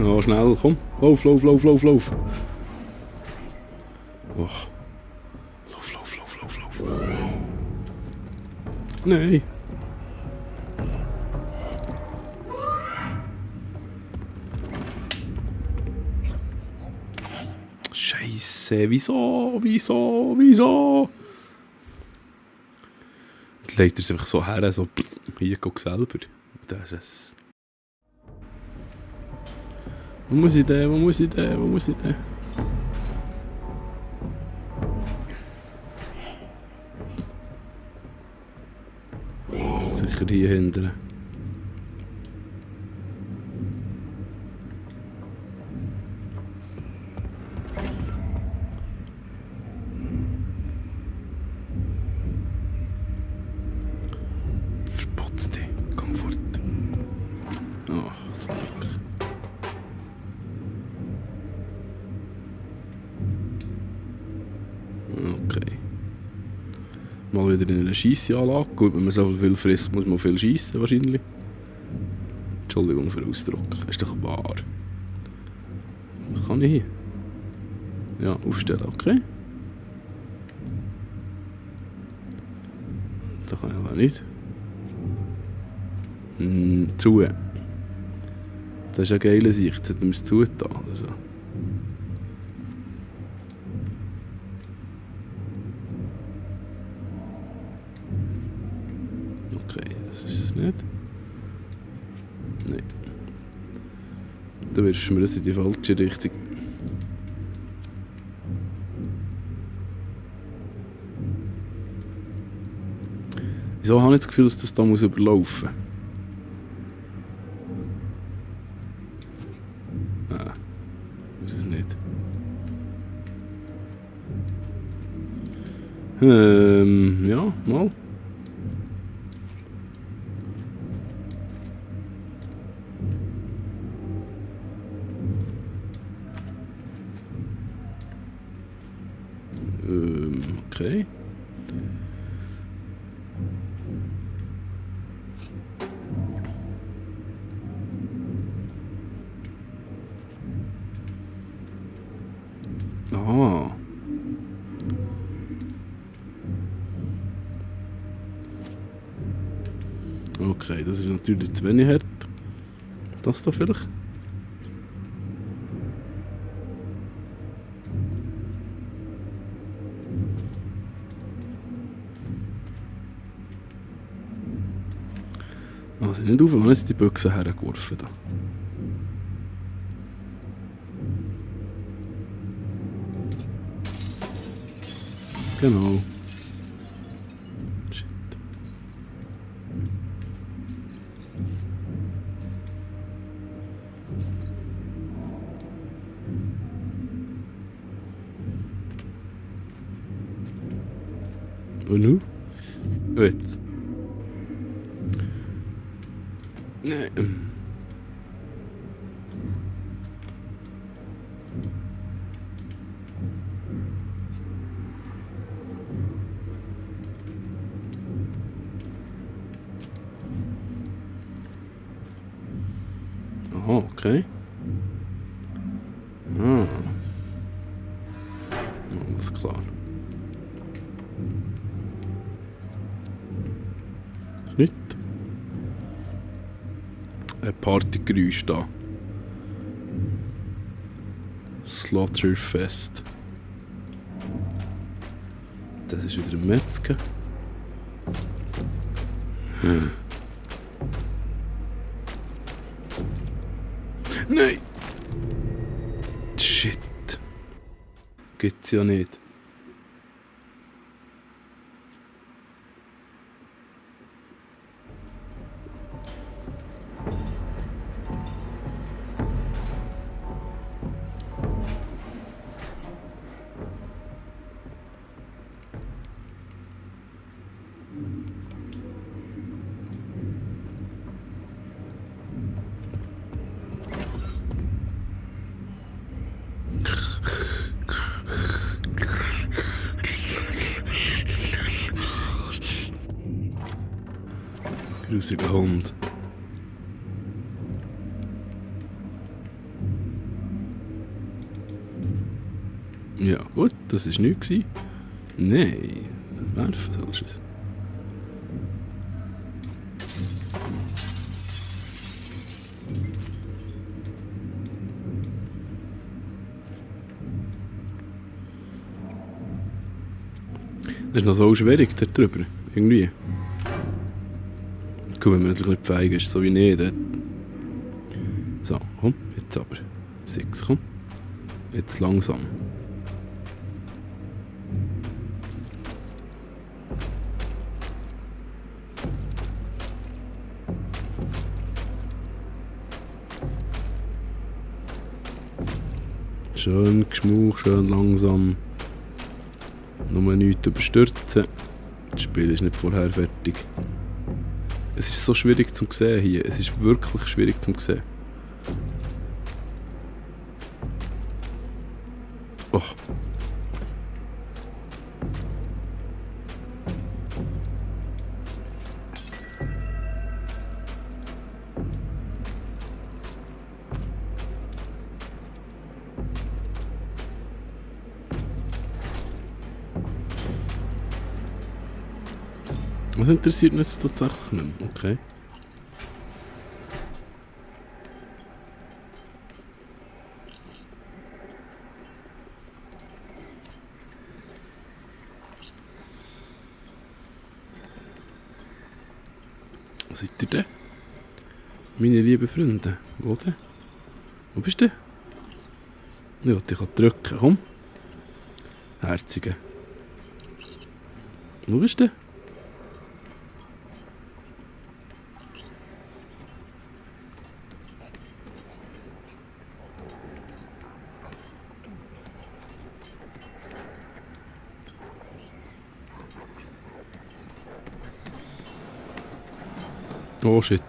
Ja, schnell, komm. Lauf, lauf, lauf, lauf, lauf. Oh. Lauf, lauf, lauf, lauf, lauf. Nein. Scheisse, wieso? Jetzt legt er es einfach so her, so, hier, guck selber. Das ist es. Wo muss ich denn? Sicher hier hinten. Verputzt dich, komm fort. Oh, zum Glück. Okay. Mal wieder in einer Schiessanlage. Gut, wenn man so viel frisst, muss man viel schiessen wahrscheinlich. Entschuldigung für den Ausdruck. Ist doch wahr. Was kann ich hier? Ja, aufstellen, okay. Da kann ich aber nicht. Zu. Das ist eine geile Sicht. Jetzt hätten wir es zugetan. Also. Okay, das ist es nicht. Nein. Da wirfst du mir das in die falsche Richtung. Wieso habe ich das Gefühl, dass das da muss überlaufen muss? Ah, muss es nicht. Ja, mal. Okay. Ah. Okay, das ist natürlich zu wenig hart. Das da vielleicht? Also nicht auf, wenn jetzt die Büchse hergeworfen da. Genau. Shit. Und nu? Gut. Nein. Aha, okay. Ah. Alles klar. Nicht? Ein Partygeräusch da. Slaughterfest. Das ist wieder ein Metzger. Nein! Shit. Gibt's ja nicht. Grusiger Hund. Ja gut, das war nichts. Nein, werfen sollst du es. Das ist noch so schwierig da drüber. Irgendwie. Gut, wenn man natürlich nicht feig ist, so wie ich. Dort. So, komm, jetzt aber. 6, komm. Jetzt langsam. Schön geschmuch, schön langsam. Nur nichts überstürzen. Das Spiel ist nicht vorher fertig. Es ist so schwierig zu sehen hier. Es ist wirklich schwierig zu sehen. Oh. Was interessiert mich jetzt tatsächlich nicht mehr? Okay. Wo seid ihr denn? Meine lieben Freunde. Wo denn? Wo bist du denn? Ich will dich drücken. Komm. Herzige. Wo bist du denn? Oh shit.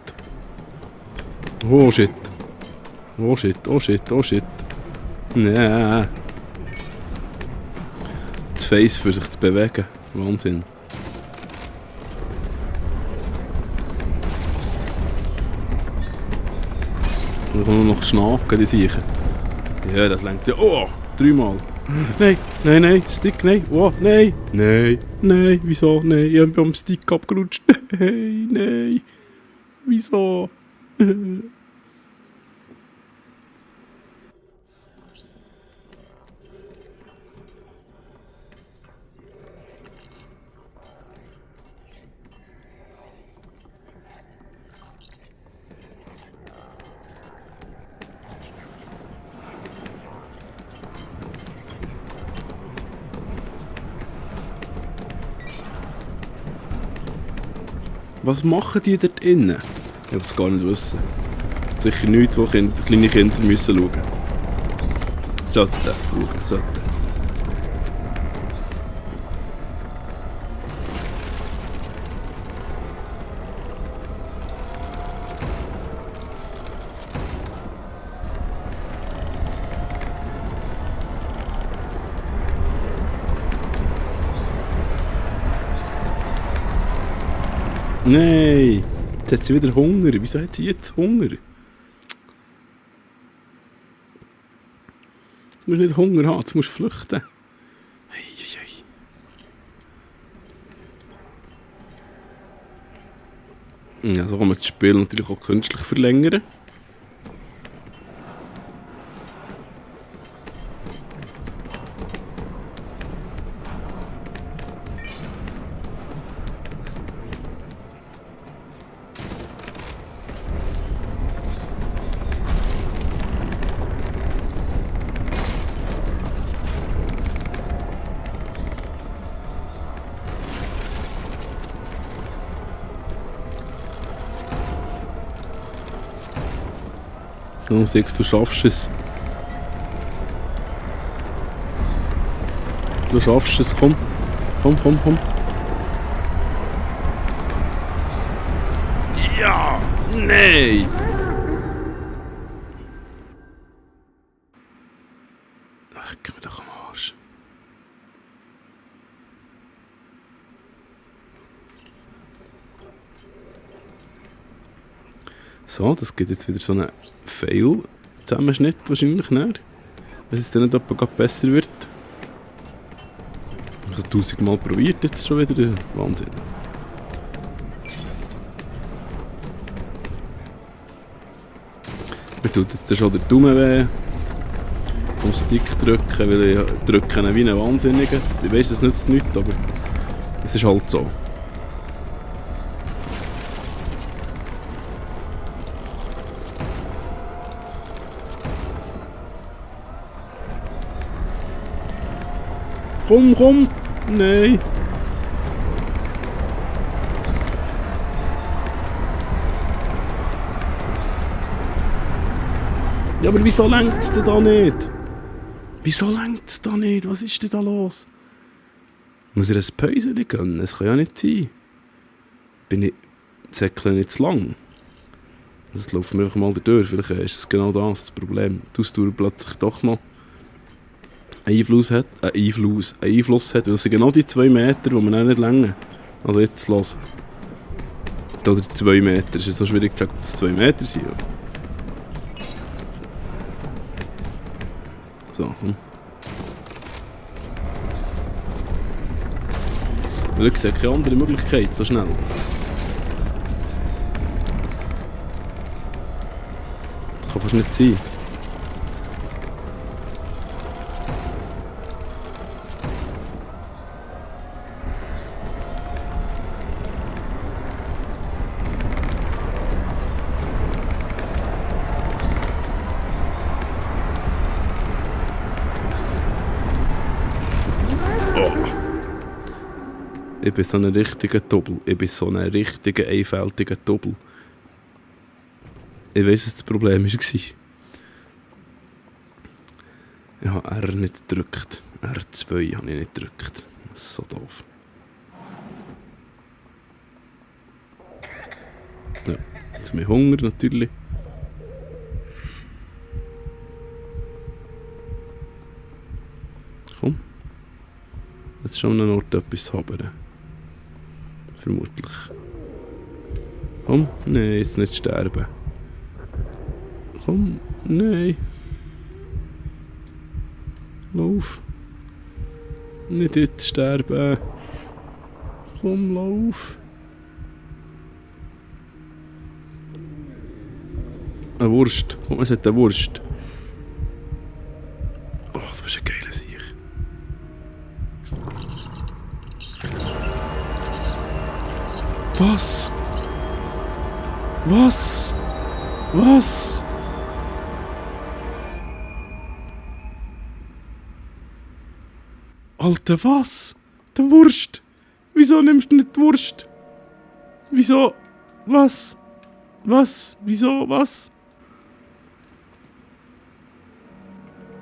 Oh shit. Oh shit, oh shit, oh shit. Nee. Das Face für sich zu bewegen. Wahnsinn. Und dann noch schnaken, die Siechen. Ja, das lenkt ja. Oh! 3-mal. Nein, nein, nein, Stick, nein. Oh, nein. Nein, nein, wieso? Nein, ich bin am Stick abgerutscht. Nein, nein. Wieso? Was machen die dort innen? Ich will es gar nicht wissen. Sicher nichts, wo kleine Kinder müssen schauen. Sollten schauen, sollten. Nein! Jetzt hat sie wieder Hunger. Wieso hat sie jetzt Hunger? Du musst nicht Hunger haben, du musst flüchten. Hey, hey, hey. Ja, so kann man das Spiel natürlich auch künstlich verlängern. Du sagst, du schaffst es. Du schaffst es, komm. Komm, komm, komm. Ja! Nein! Ach, geh mir doch am Arsch. So, das gibt jetzt wieder so einen Fail-Zusammenschnitt wahrscheinlich nicht. Wenn es dann nicht etwa besser wird. Also 1000 Mal probiert jetzt schon wieder. Wahnsinn. Mir tut jetzt schon der Daumen weh. Vom Stick drücken, weil ich drücke ihn wie ein Wahnsinniger. Ich weiss, es nützt nichts, aber es ist halt so. Komm, komm! Nein! Ja, aber wieso lenkt es denn da nicht? Wieso lenkt es da nicht? Was ist denn da los? Muss ich ein Päuschen gönnen? Es kann ja nicht sein. Bin ich säckle nicht zu lang? Also jetzt laufen wir einfach mal durch. Vielleicht ist es genau das Problem. Die Ausdauer plötzlich doch noch Einfluss hat, weil es sind genau die 2 Meter, die man auch nicht länger. Also jetzt los. Oder 2 Meter. Es ist so schwierig zu sagen, dass es 2 Meter sind. Ja. So, komm. Weil ich sehe keine andere Möglichkeit, so schnell. Das kann fast nicht sein. Ich bin so ein richtiger Doppel. Ich bin so ein richtiger, einfältiger Doppel. Ich weiss, was das Problem war. Ich habe R nicht gedrückt. R2 habe ich nicht gedrückt. Das ist so doof. Ja, jetzt habe ich Hunger natürlich. Komm. Jetzt schon an einem Ort etwas haben. Vermutlich. Komm, nein, jetzt nicht sterben. Komm, nein. Lauf. Nicht jetzt sterben. Komm, lauf. Eine Wurst. Komm, es hat eine Wurst. Oh, das ist ein geiler Sieg. Was? Was? Was? Alter, was? Die Wurst? Wieso nimmst du nicht die Wurst? Wieso? Was? Was? Wieso? Was?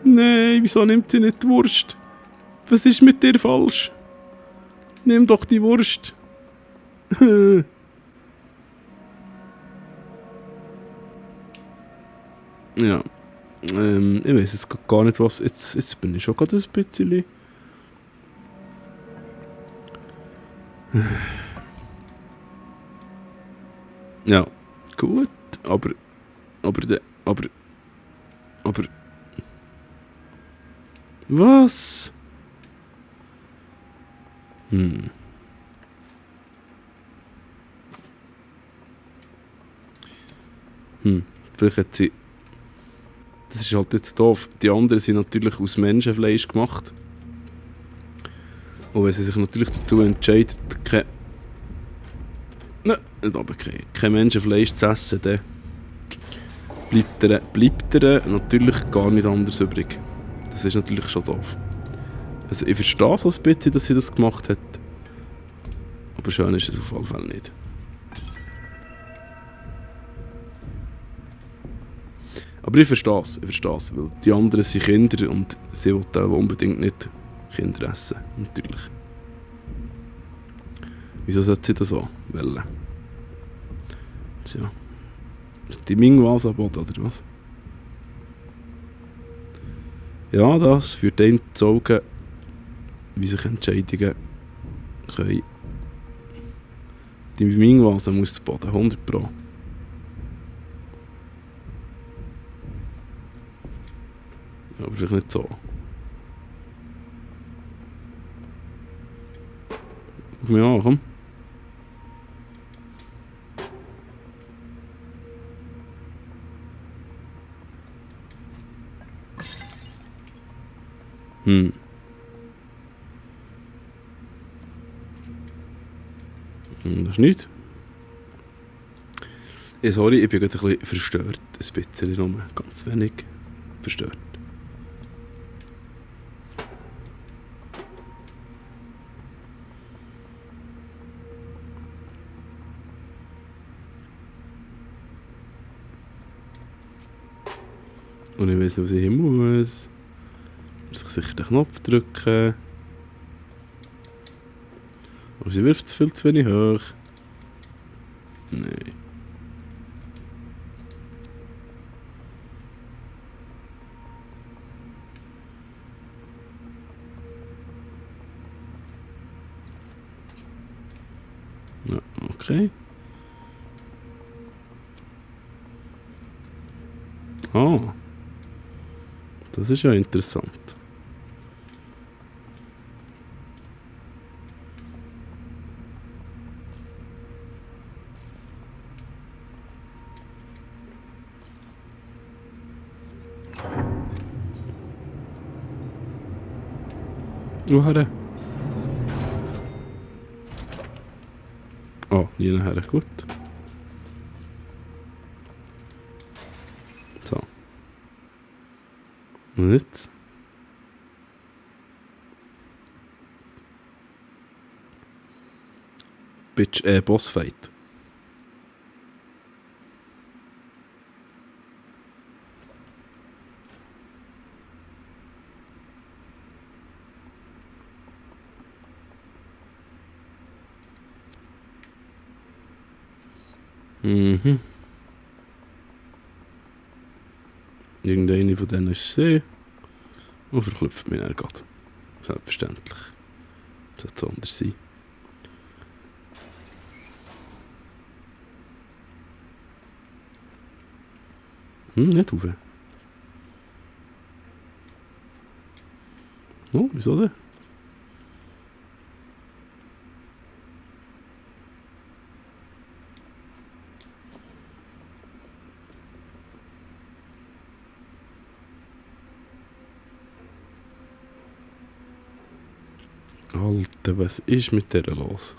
Nein, wieso nimmt sie nicht die Wurst? Was ist mit dir falsch? Nimm doch die Wurst. Ja. Ich weiß jetzt gar nicht was. Jetzt bin ich schon gerade ein bisschen. Ja, gut, aber. Was? Vielleicht hat sie. Das ist halt jetzt doof. Die anderen sind natürlich aus Menschenfleisch gemacht. Und wenn sie sich natürlich dazu entscheidet, kein Menschenfleisch zu essen, dann bleibt ihr natürlich gar nicht anders übrig. Das ist natürlich schon doof. Also ich verstehe so ein bisschen, dass sie das gemacht hat. Aber schön ist es auf jeden Fall nicht. Aber ich verstehe es, weil die anderen sind Kinder und sie wollen auch unbedingt nicht Kinder essen, natürlich. Wieso sollte sie das so wollen? Tja. Ist die Mingwas am Boden, oder was? Ja, das führt einem zu Augen, wie sich Entscheidungen können. Die Mingwas muss zu Boden, 100%. Ja, aber vielleicht nicht so. Guck mich an, komm. Das ist nichts. Ja, sorry, ich bin gerade ein bisschen verstört. Ein bisschen nur, ganz wenig verstört. Und ich weiss nicht, was ich hin muss. Muss ich sicher den Knopf drücken. Aber sie wirft es viel zu wenig hoch. Nein. Ja, okay. Ah. Das ist ja interessant. Woher? Oh, nie nachher. Gut. So. Und jetzt? Bossfight. Mhm. Irgendeine von denen ist See und verklüpft mich dann gerade. Selbstverständlich. Sollte es anders sein. Nicht rauf. Oh, wieso denn? Alter, was ist mit der los?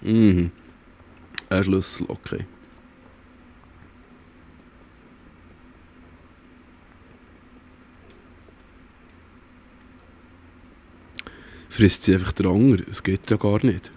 Mhm. Ein Schlüssel, okay. Frisst sie einfach den Anger? Es geht ja gar nicht.